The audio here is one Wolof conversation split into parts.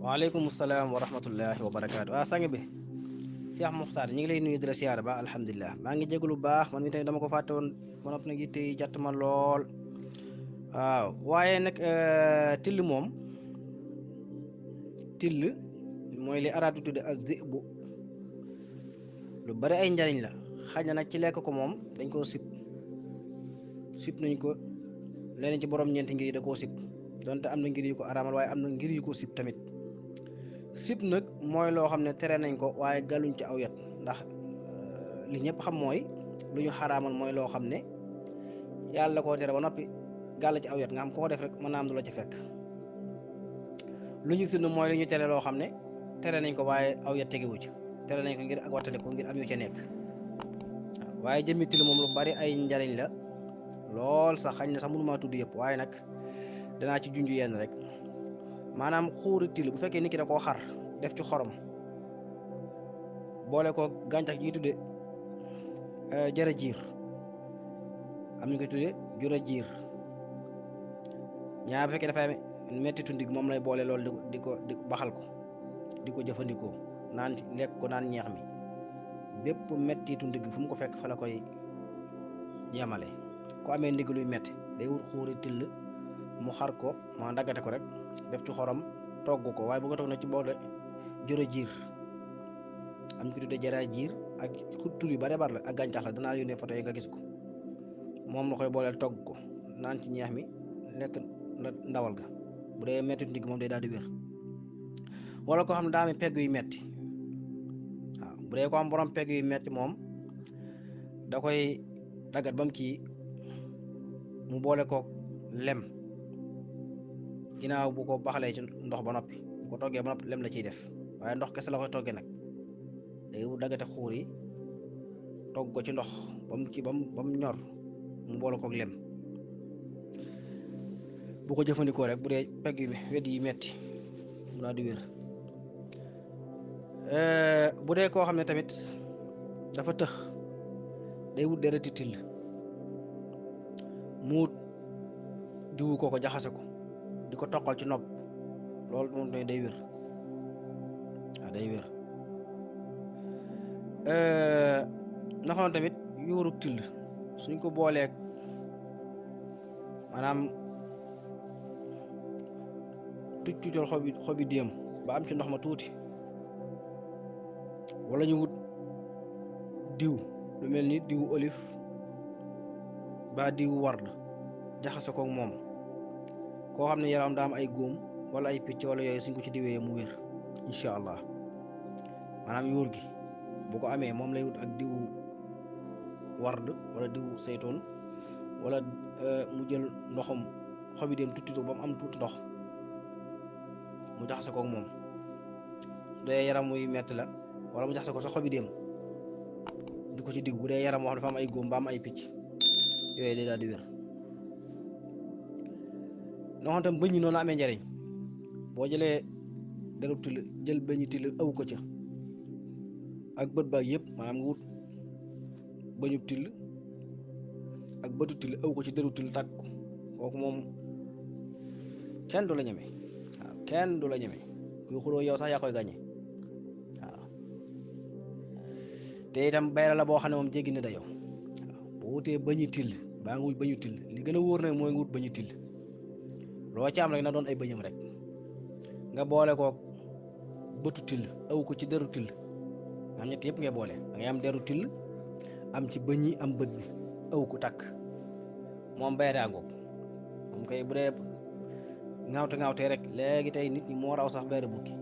waaleykum salaam wa rahmatullahi wa barakaatu. Sang bi Cheikh Muxtaar ñu ngi lay nuyu di la siyaara ba alhamdulilah maa ngi jégalu bu baax man mi tamit dama ko fàtte woon ba noppi nag yitte yi jàtt ma lool. waaw waaye nag till moom till mooy li araab di tudde az-zi'bu lu bari ay njariñ la xaj na nag ci lekk ko moom dañ koo sib nañ ko leneen ci borom ñeenti ngir yi da koo sib donte am na ngir yu ko araamal waaye am na ngir yu ko sib tamit. sib nag mooy loo xam ne tere nañ ko waaye galuñ ci aw yat ndax li ñëpp xam mooy lu ñu xaraamal mooy loo xam ne yàlla koo tere ba noppi gàll ci aw yat nga xam koo def rek mën naa am du la ci fekk. lu ñu sib mooy lu ñu tere loo xam ne tere nañ ko waaye aw yat tegewu ci tere nañ ko ngir ak wattandi ko ngir am yu ca nekk waaw waaye jëmmi till moom lu bari ay njariñ la lool sax xañ na sax mënumaa tudd yëpp waaye nag danaa ci junj yenn rek. maanaam xuuri till bu fekkee nit ki da koo xar def ci xorom boole ko gàncax gi ñuy tudde jara jiir am ñu koy tudde jura jiir ñaar bu fekkee dafay mettitu ndig moom lay boole loolu di ko baxal ko di ko jëfandikoo naan lekk ko naan ñeex mi bépp mettitu ndig fu mu ko fekk fa la koy yemale. ko amee ndig luy metti day wut xuuri till mu xar ko ma daggate ko rek def ci xorom togg ko waaye bu ko toog na ci boole jërë jiir am ñu ko tuddee jara jiir ak tur yu bare bare la ak gàncax la danaa yónnee photo yi nga gis ko moom la koy booleel togg ko naan ci ñeex mi lekk ndawal ga bu dee metti ndigg moom day daal di wér. wala koo xam ne daa am pegg yu metti waaw bu dee ko am borom pegg yu metti moom da koy daggat ba mu kii mu boole ko lem ginnaaw bu ko baxalee ci ndox ba noppi bu ko toggee ba noppi lem la ciy def waaye ndox kese la koy toggee nag day daggate xuur yi togg ko ci ndox ba mu kii ba mu ñor mu boole kook lem bu ko jëfandikoo rek bu dee pegg yi wet yi metti mu daal di wér. bu dee koo xam ne tamit dafa tëx day wut dereti till mu wut diwu ko jaxase ko di ko toqal ci nopp loolu moom tamit day wér waaw day wér. naxoon tamit yuurug till suñ ko booleeg maanaam tuccutal xobi déem ba am ci ndox ma tuuti wala ñu wut diw lu mel ni diwu olive ba diwu ward jaxase kook moom koo xam ne yaram daa am ay góom wala ay picc wala yooyu suñ ko ci diwee mu wér incha allah maanaam yuur gi bu ko amee moom lay wut ak diwu ward wala diwu saytoon wala mu jël ndoxam xobi dem tuuti ba mu am tuuti ndox mu jaxase kook moom su dee yaram muy metti la wala mu jaxase ko sa xobi dem di ko ci diw bu dee yaram wax dafa am ay góom ba am ay picc yooyu day daal di wér. noo xam tam bëñ yi noonu la amee njariñ boo jëlee derub till jël bëñi till aw ko ca ak bët baag yëpp maanaam nga wut bëñub till ak bëtu till aw ko ci derub till tàkk ko kooku moom kenn du la ñeme waaw kenn du la ñeme kuy xuloo yow sax yaa koy gañe waaw te itam bayra la boo xam ne moom jéggi na dayoo waaw boo wutee bëñi till baa nga wut bëñu till li gën a wóor nag mooy nga wut bëñu till loo ci am rek na doon ay bëñam rek nga boole kook bëtu till aw ko ci deru till nga xam ñett yëpp ngay boole da ngay am deru till am ci bëñ yi am bët bi aw ko takk moom bayraa ngoog moom kay bu dee ŋaawte rek léegi tey nit ñi moo raw sax bayra bukki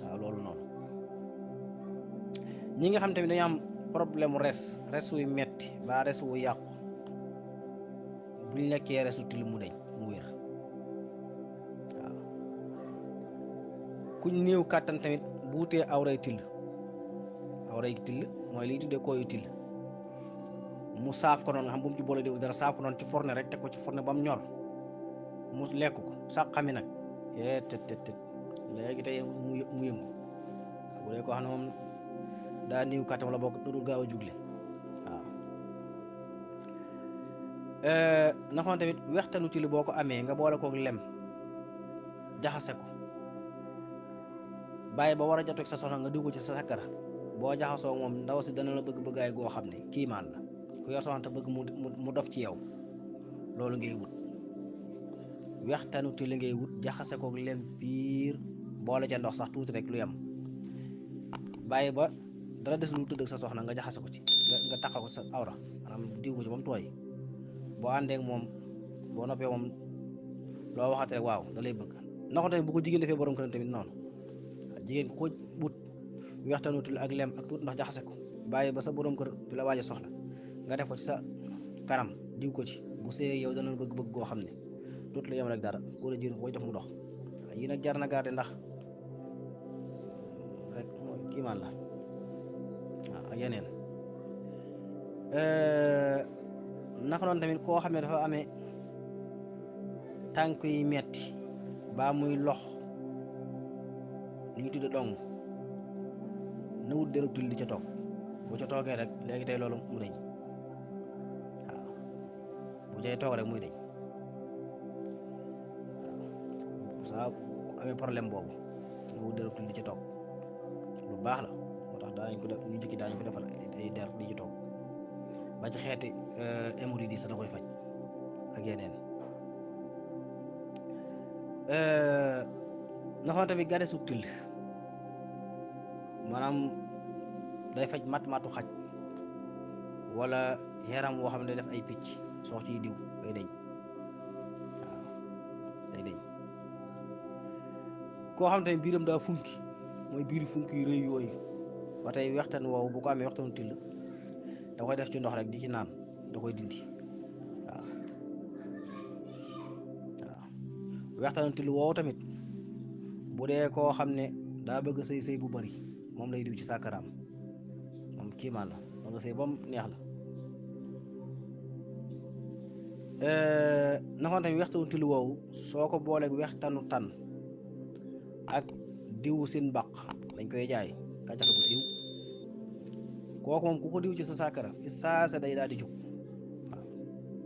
waaw loolu noonu. ñi nga xam tamit dañu am problème mu res wuy metti ba res wu yàqu buñ lekkee resu till mu deñ mu wér waaw. kuñ néew kàttan tamit bu wutee awray till mooy liy tuddee kooyu till mu saaf ko noonu nga xam bu mu ci boole diw dara saaf ko noonu ci fourne rek teg ko ci fourne ba mu ñor mu lekk ko sax xami nag tët léegi tey mu yëngu bu dee koo xam ne moom daa néew kàttan wala bokk dudul gaaw a jugle waaw. naka noonu tamit wextanu till boo ko amee nga boole kook lem jaxase ko bàyyi ba war a jatoog sa soxna nga dugg ci sa sakkara boo jaxasoo moom ndaw si dana la bëgg-bëggaay goo xam ne kiimaan la ku yor soxna te bëgg mu dof ci yow loolu ngay wut wextanu till ngay wut jaxase kook lem piir boole ca ndox sax tuuti rek lu yem bàyyi ba dara des lu tëdd ak sa soxna nga jaxase ko ci nga taxal ko sa awra maanaam diw ko ci ba mu tooy boo àndeek moom boo noppee moom loo waxate rek waaw da lay bëgg na ko tamit bu ko jigéen defee borom këram tamit noonu jigéen ku ko but wextanu till ak lem ak tuuti ndax jaxase ko bàyyi ba sa borom kër di la waaj a soxla nga def ko ci sa kanam diw ko ci bu see yow dana bëgg-bëgg goo xam ne dootu la yem rek dara góor a jir booy def mu dox yii nag jar na garde ndax rek mooy kiimaan la waaw ak yeneen naka noonu tamit koo xam ne dafa amee tànk yi metti baa muy lox li ñu tudde dong na wut derub till di ca toog bu ca toogee rek léegi tey loolu mu deñ waaw bu cay toog rek muy deñ waaw saa ku amee problème boobu na wut derub till di ca toog lu baax la moo tax daañu ko def ñu jëkki daañu ko defal ay der di ci toog ba ci xeeti hémorroïde yi sax da koy faj ak yeneen naxoon tamit gare su till maanaam day faj mat-matu xaj wala yaram woo xam ne day def ay picc soo ciy diw day deñ waaw day deñ koo xam ne tamit biiram daa funki mooy biiri funki yu rëy yooyu ba tey wextaan woowu bu ko amee wextaanu till da koy def ci ndox rek di ci naan da koy dindi waaw waaw wextaanu till woowu tamit bu dee koo xam ne daa bëgg sëy bu bari moom lay diw ci sàkkaraam moom kiimaan la ba nga sëy ba mu neex la naxoon tamit wextaanu till woowu soo ko booleeg wextaanu tan ak diwu sin baq dañ koy jaay kàccax gu siiw kooku moom ku ko diw ci sa sàkkara fi saasa day daal di jug waaw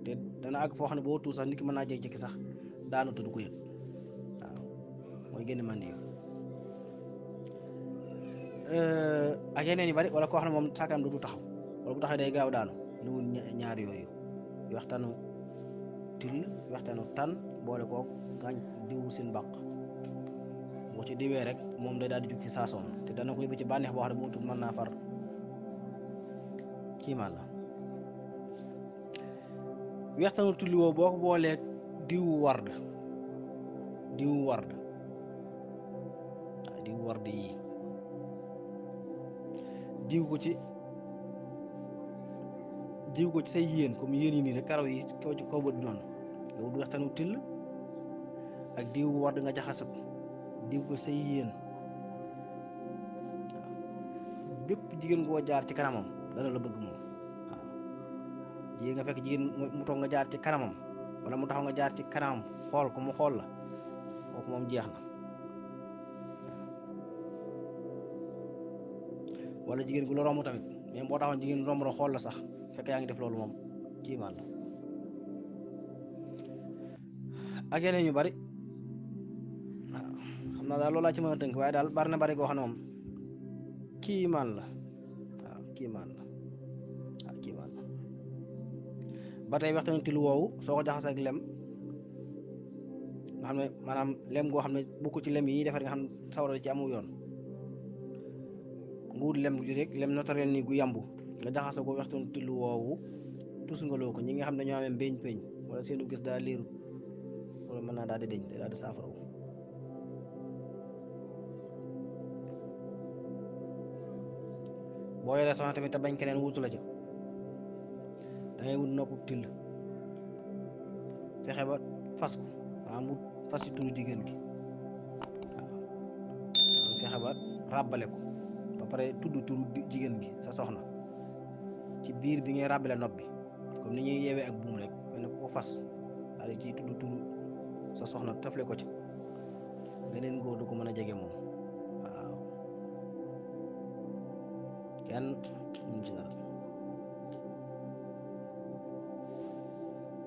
te dana àgg foo xam ne boo tuur sax nit ki mën naa jékki-jékki sax daanu te du ko yëg waaw mooy génn màndi yu ak yeneen yu bari wala koo xam ne moom sàkkaram du taxaw wala bu taxaw day gaaw daanu lu wul ñaar yooyu waxtaanu till waxtaanu tan boole kook gaañ diwu sin baq boo ci diwee rek moom day daal di jug fi saasoon te dana ko yóbbu ci bànneex boo xam ne bu tut mën naa far kiimaan la wextaanu till woo boo ko boolee diwu ward waaw diwu ward yi diw ko ci say yéen comme yéen yi nii rek karaw yi kaw bët bi noonu nga wut wextaanu till ak diwu ward nga jaxase ko diw ko say yéen waaw bépp jigéen goo jaar ci kanamam dana la bëgg moom waaw jigéen nga fekk jigéen mu toog nga jaar ci kanamam wala mu taxaw nga jaar ci kanamam xool ko mu xool la kooku moom jeex na wala jigéen gu la romb tamit même boo taxawoon jigéen romb la xool la sax fekk yaa ngi def loolu moom kiimaan la ak yeneen yu bari waaw xam naa daal loolu laa ci mën a tënk waaye daal bari na bari goo xam ne moom kiimaan la waaw kiimaan la ba tey waxtaanu till woowu soo ko jaxasee ak lem nga xam ne maanaam lem goo xam ne bokku ci lem yi defar nga xam ne sawara ci amu yoon nga wut lem gi rek lem naturel nii gu yàmbu nga jaxase ko waxtaanu till woowu tusngaloo ko ñi nga xam ne ñoo amee mbéñ péñ wala seenu gis daa liiru loolu mën naa daal di deñ te daal di saafara boo yoree soxna tamit te bañ keneen wutu la ca dangay wut nopp till fexe ba fas ko maanaam wut fas ci turu jigéen gi waaw fexe ba ràbbale ko ba pare tudd turu jigéen gi sa soxna ci biir bi ngay ràbbale nopp bi comme ni ñuy yeewee ak buum rek mel ne ku ko fas daal di ciy tudd turu sa soxna tafle ko ci geneen góor du ko mën a jege moom waaw kenn mun ci dara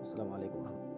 asalaamaaleykum.